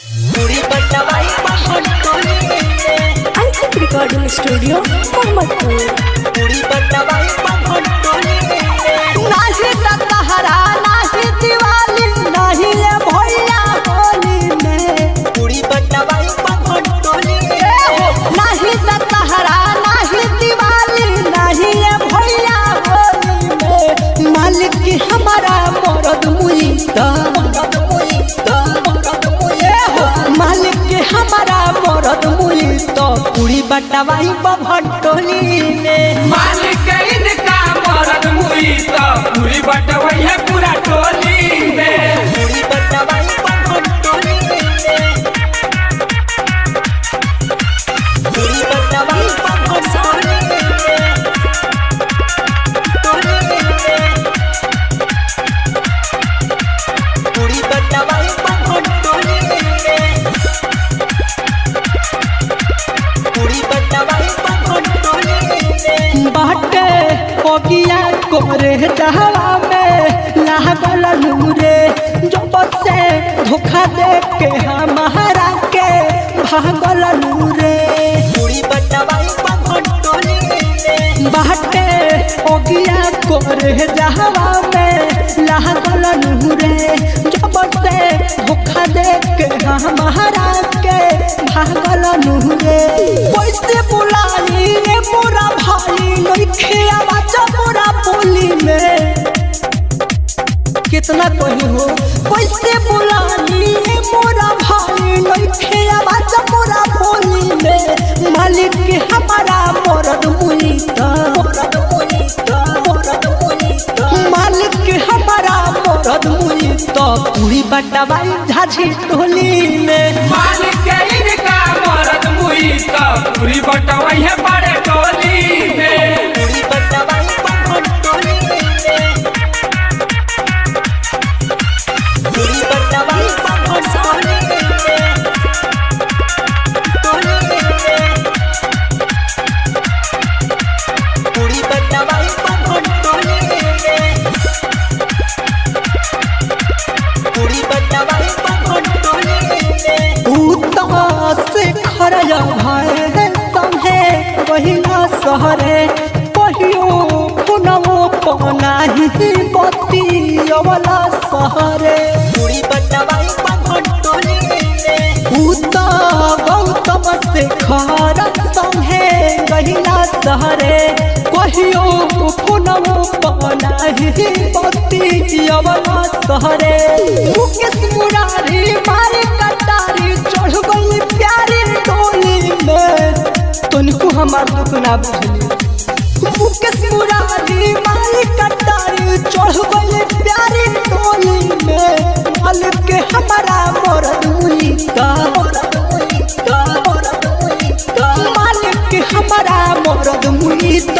पूरी बटवाई बभन टोली में। Ankit recording studio Mohammadpur. पूरी बटवाई बभन टोली में। नाही दशहरा, नाही दिवाली, नाही ये भैया होली में। पूरी बटवाई बभन टोली ए हो, नाही दशहरा, नाही दिवाली, नाही ये भैया होली में। मालिक की हमारा मरद मुई त, मरद मुई त, मरद मुई। ए हो, मालिक के हमारा मरद मुई त पूरी बटवाई बभन टोली में। मालिक इनका मरद मुई त पूरी बटवैया पूरा टोली में। पूरी बटवाई बभन टोली में। पूरी बटवाई बभन टोली में। टोली में। पूरी बटवाई बभन टोली में। पूरी बटवाई बभन टोली में। बाटे ओगिया कोरे दहवा में लागल नूरे, जब से धोखा दे के हमारा के भागल नूरे। पूरी बटवाई बभन टोली में। बाटे ओगिया कोरे दहवा में लागल नूरे, जब से धोखा दे के हमारा के भागल नूरे। कैसे बुलाई रे मोरा भाई, नइखे आवाज मोरा बोली में। कितना कही हो, कैसे बुलानी रे मोरा भाई, नइखे आवाज मोरा बोली में। मालिक के हमारा मरद मुई त, मरद मुई त, मरद मुई त। मालिक के हमारा मरद मुई त पूरी बटवाई झाझी टोली में। मालिक इनका मरद मुई त पूरी बटवैया बड़े टोली में। पूरी बटवाई बभन टोली में। पूरी बटवाई बभन टोली में। टोली में। पूरी बटवाई बभन टोली में। पूरी बटवाई बभन टोली में। उदास खरया भाई संगे वहिना सहरे, कहियो पुनवो पनाही बतियवला सहरे। पूरी बटवाई बभन टोली में। उता गौतम से खर संगे गहिला सहरे, कहियो पुनवो पनाही बतियवला सहरे। मुकेश मुरारी मारे कटारी चढ़ गई प्यारी टोली में। तनिको हमार दुख ना बुझली मुकेश मुरारी, मारी कटारी चढ़ गई प्यारी टोली में। मालिक के हमारा मरद मुई त, मरद मुई त, मरद मुई त। मालिक के हमारा मरद मुई त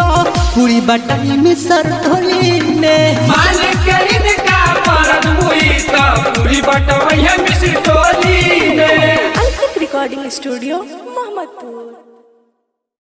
पूरी बटाई में सर धोली में। मालिक इनका मरद मुई त पूरी बटवैया मिश्र टोली में। Ankit recording studio Mohammadpur.